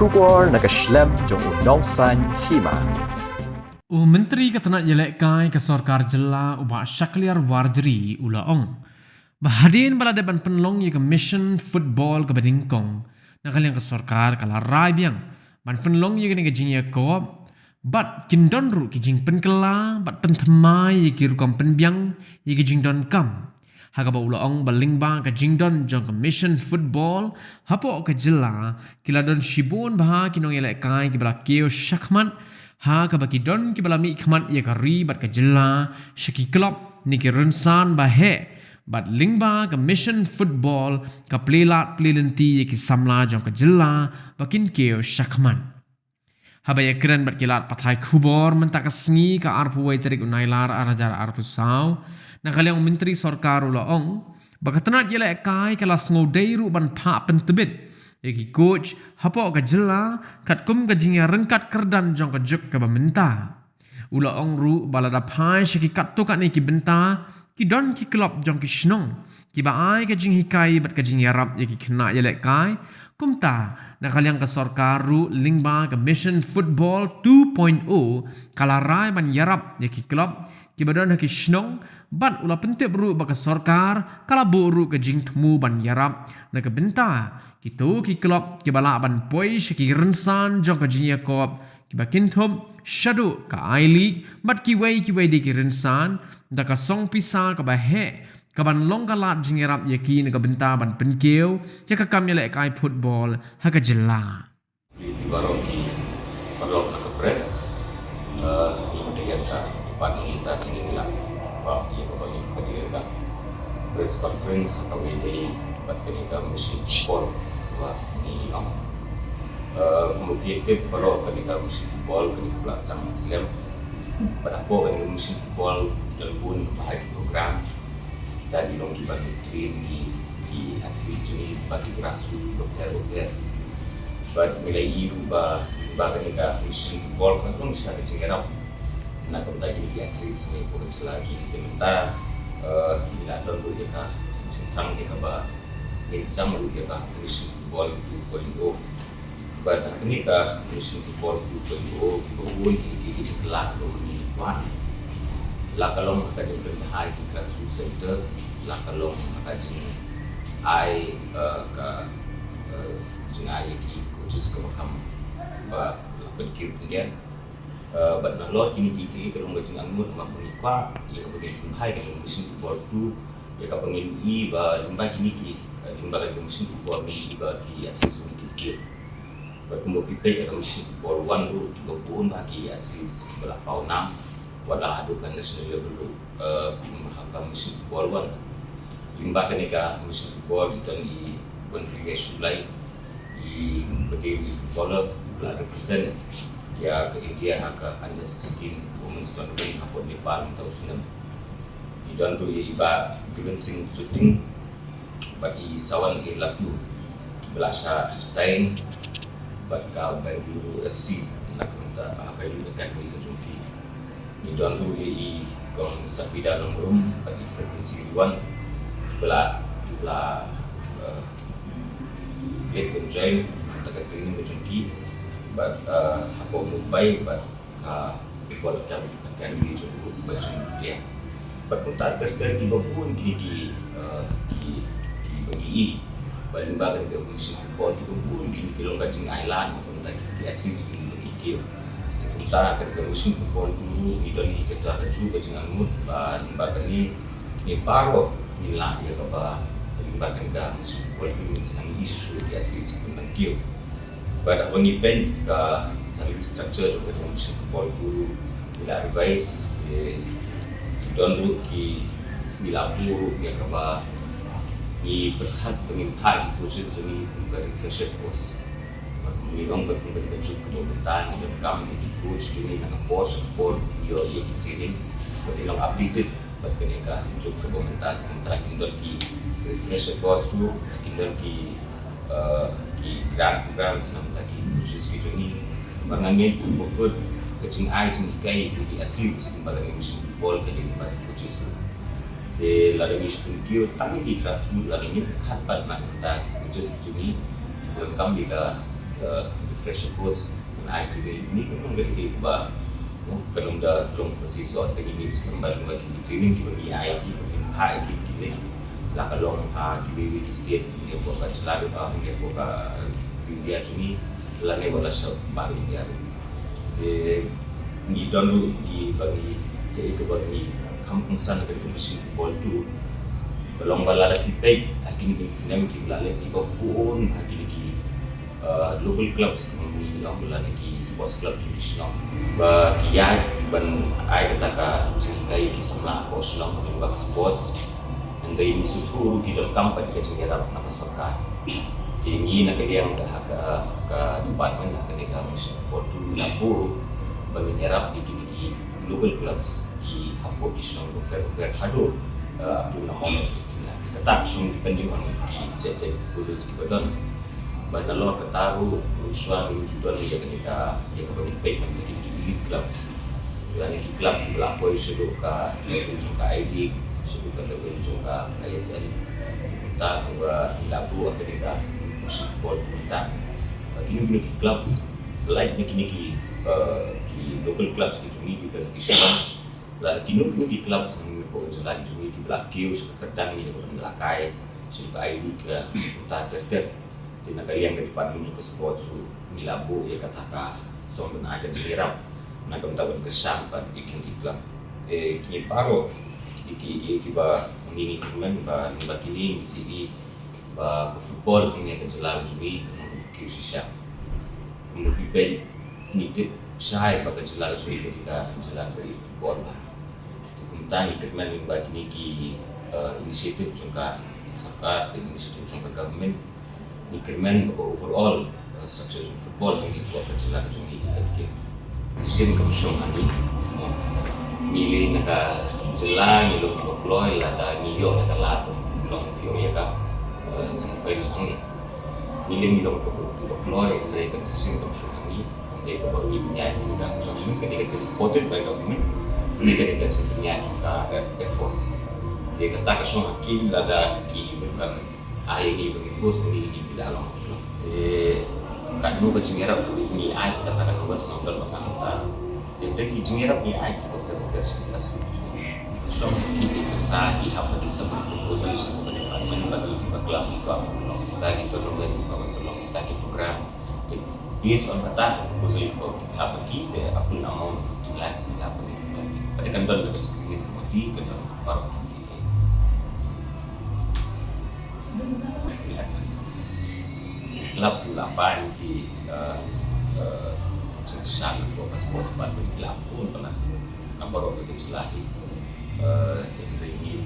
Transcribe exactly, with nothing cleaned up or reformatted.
Khubor na ka shlem jong u Nongsaiñ Hima. U Myntri ka tnat ïalehkai ka sorkar jylla u Bah Shakliar Warjri u la ong ba hadien ba la dep ban pynlong ïa ka mission football kaba nyngkong, na ka liang ka sorkar ka la rai biang ban pynlong ïa kane ka jingïakop bad kin don ruh ki jingpynkylla bad pynthymmai ïa ki rukom pynbiang ïa ki jingdonkam. Ha kaba u la ong ba lyngba ka jingdon jong ka mission football hapoh ka jylla, ki la don shibun bha ki nongïalehkai kiba la kiew shakhmat, ha kaba ki don kiba la mihkhmat ïa ka ri bad ka jylla sha ki club ne ki rynsan ba heh. Bad lyngba ka mission football ka plie lad plie lynti ïa ki samla jong ka jylla ba kin kiew shakhmat. Haba ïakren bad ki lad pathai khubor mynta ka sngi ka arphew wei tarik u Nailar ar hajar arphew saw, na ka liang u Myntri Sorkar u la ong ba ka tnat ïalehkai ka la sngewdei ruh ban phah pyntbit ïa ki coach hapoh ka jylla katkum ka jingïaryngkat kyrdan jong ka juk kaba mynta. U la ong ruh ba lada phai sha ki katto katne ki bynta, ki don ki club jong ki shnong kiba ai ka jinghikai bad ka jingïarap ïa ki khynnah ïalehkai. Kumta, na ka liang ka sorkar ruh lyngba ka Mission Football two point oh ka la rai ban ïarap ïa ki club kiba don ha ki shnong, bad u la pyntip ruh ba ka sorkar ka la buh ruh ka jingthmu ban ïarap na ka bynta kito ki club kiba lah ban poi sha ki rynsan jong ka jingïakop kiba kynthup shaduh ka I-League bad kiwei kiwei de ki rynsan, da ka song pisa kaba heh kaban long ka lad jingïarap ïa ki na ka bynta ban pynkiew ïa ka kam ïalehkai football ha ka jylla. Ïa baroh ki paralok na ka press, eh, ïa ka ïa ka pat ngi ta sngi la ba ïa ka ba ngi ka ïa ka press conference ka wei dei bad kane ka Mission Football ba ngi ong. Eh, kumba phi tip baroh kane ka Mission Football kane ka pla sang slem. Bad hapoh kane ka Mission Football da bun ka ba hai program. Kita ki long kiba train ki, ki athlete jong ngi ba ki grassroot bapher bapher. Bad ngi la ïohi ruh ba, ba kane ka Mission Football ka long shisha ka jingïarap na ka bynta kine ki athlete jong ngi hapoh ka jylla jong ngi. Te mynta, eh, ngi la don ruh ïa ka jingthrang ïa kaba ngin sdang ruh ïa ka Mission Football two point oh. Bad ha kane ka Mission Football two point oh kiba bun ki, ki, ki jingkylla kiba ngi kwah. La ka long ha ka jingpynbha ïa ki grassroots center, la ka long ha ka jingai, eh, ka, eh, jingai ïa ki coaches kaba kham ba la pynkiew khyndiat. Eh, bad nalor kine ki, ki, ki long ka jingangnud ba ngi kwah ïa kaba ngin pynbha ïa ka Mission Football two, ïa kaba ngin ïohi ba lyngba kine ki, eh, lyngba ka Mission Football ngin ïohi ba ki athlete jong ngi ki kiew. Bad kumba phi peit ïa ka Mission Football one ruh kiba bun bha ki athlete kiba la paw nam wat la haduh ka national level ruh, eh, ha ka Mission Football one. Lyngba kane ka Mission Football i don i Bonfilius Shublai, i ba dei i footballer iba la represent ïa ka India ha ka under sixteen women's tournament hapoh Nepal mynta u snem. I don ruh i Bah Given Singh Suting bad i Sawan A Latu, ba la shah sign bad ka Bengaluru F C na ka bynta ha ka youth academy ka jong ki. Ngi don ruh ïa i Kong Safida Nongrum bad i Frequency One, ba la, ba la, eh, leit ban join na ka training ka jong ki bad, eh, hapoh Mumbai bad ka Football Academy, Academy jong u Bachung Pia. Bad kumta ter ter kiba bun kine ki, eh, ki, kiba ngi ïohi ba lyngba kane ka Mission Football kiba bun kine ki long ka jingailad na ka bynta ki, ki athlete jong ngi ki kiew. Te kumta kane ka Mission Football two ruh ngi don ïa kata kajuh ka jingangnud ba lyngba kane ngi baroh ngin lah ïa kaba lyngba kane ka Mission Football two ngin sa nang ïohi shuh shuh ïa ki athlete kiba nang kiew. Bad haba ngi peit ka salary structure jong ka Mission Football two ruh ngi la revise, eh, ki don ruh ki, ngi la buh ruh ïa kaba ngi pyrkhat ba ngin phah ïa ki coaches jong ngi kum ka refresher course. Bad kumba ngi ong bad kumba ka juk kaba mynta ngi donkam ïa ki coach jong ngi na ka por sha ka por ïoh ïa ki training bad ki long updated. Bad kane ka juk kaba mynta, mynta kin don ki refresher course ruh, kin don ki, eh, ki grant programs na ka bynta ki coaches ki jong ngi. Bad nga ngeit ba kut ka jingai jinghikai ki, ki athletes kiba la ngi Mission Football ka dei ba ki coaches ruh. Te lada ngi shu pynkiew tang ki grassroots, lada ngi pyrkhat bad na ka bynta ki coaches ki jong ngi, welcome ïa ka Refresher course, ban ai training ni ka long ka dei kaba, no, ka long da long kaba shisha, te ngi ngeit skhem ba lyngba ki training kiba ngi ai ki, ba ngi phah ïa ki, ki dei la ka long ha kiwei kiwei ki state, ne ko ka jylla, ne ko ka India jong ngi, lane wat la sha baroh India. Te ngi don ruh kiba ngi, kaei kaba ngi kham kongsan ha ka competition football tu, ba long ba lada phi peit ha kine ki snem kiba la leit, kiba bun ha kine ki uh, local clubs, ngi ong, lane ki sports club jong ki shnong, ba ki ïaid ban ai kata ka jinghikai ïa ki samla hapoh shnong lyngba ka sports. Hynrei ngi sngewthuh ruh ki donkam pat ka jingïarap na ka sorkar. Te ngi na ka liang ka, ha ka, ha ka department, ha kane ka Mission Football tu, ngi la buh ruh ba ngin ïarap ïa kine ki local clubs ki hapoh ki shnong bapher bapher haduh, uh, up to an amount of fifteen lakhs. Kata ka shong depending on ki jait jait proposals kiba don. Bad nalor kata ruh, mynshuwa ngim ju don ïa kane ka, ïa kaba ngi peit namar ki, ki elite clubs, ïa kine ki club kiba la poi shaduh ka level jong ka I-League, shaduh ka level jong ka I S L. Te kumta ruh ngi la buh ïa kane ka Mission Football tu mynta. Bad kine, kine ki clubs, lait na kine ki, uh, ki local clubs ki jong ngi kiba don ha ki shnong, lada kino kino ki clubs hapoh ka jylla ki jong ngi kiba la kiew sha ka kyrdan ngi, kiba la kai sha ka I-League, uh, kumta ter ter. Te na ka liang ka department jong ka sports ruh ngi la buh ïa kata ka song ban ai ka jingïarap na ka bynta ban kyrshan pat ïa kine ki club. Te kine baroh ki, ki, ki, kiba ngi, ngi kyrmen ba lyngba kine ngi sa ïohi ba ka football hangne ha ka jylla ka jong ngi ka long kaba kiew shisha. Kumba phi peit, ngi tip shai ba ka jylla ka jong ngi ka dei ka jylla kaba ïeit football bha. Te kumta ngi kyrmen lyngba kine ki, eh, initiative jong ka sorkar, ki initiative jong ka government. Ngi kyrmen ba ka overall, eh, structure jong football hangne hapoh ka jylla ka jong ngi kan kiew. Shisien kam shong hangne. Ngi leh na ka jylla ngi long kiba kloi lada ngi ïoh ïa ka lad ban long, ïoh ïa ka, eh, semifinal hangne. Ngi leh ngi long kiba, kiba kloi, hynrei ka shisien kam shong hangne. Hynrei kaba ngi pynïaid na ka government, ka dei ka supported by government. Hynrei ka dei ka jingpynïaid jong ka, eh, Air Force. Te kata ka shong ha ki lada ki pynban ai ïa ngi ba ngin host, ngi, ngi, ngi la long. Eh, katno ka jingïarap ngi ai, kata ka number sngewdon ba nga mynta. Te, te ki jingïarap ngi ai kiba bun bun sha ki grassroots. Shong ki, ki mynta ki hap ban submit proposal sha ka department ba ngi, kiba klam ngi kwah ban pynlong kita ki tournament, ba ban pynlong kita ki program. Te based on kata ka proposal kiba ki hap ban, ki te up to an amount of fifteen lakhs ngi hap ban pynlong. Bad kan don ka screening committee, kan don baroh ki. Club ki la pan ki, eh, eh, jingkyrshan na ka sports department, ki la bun palat na baroh ka jylla hi. Eh, te hynrei ngi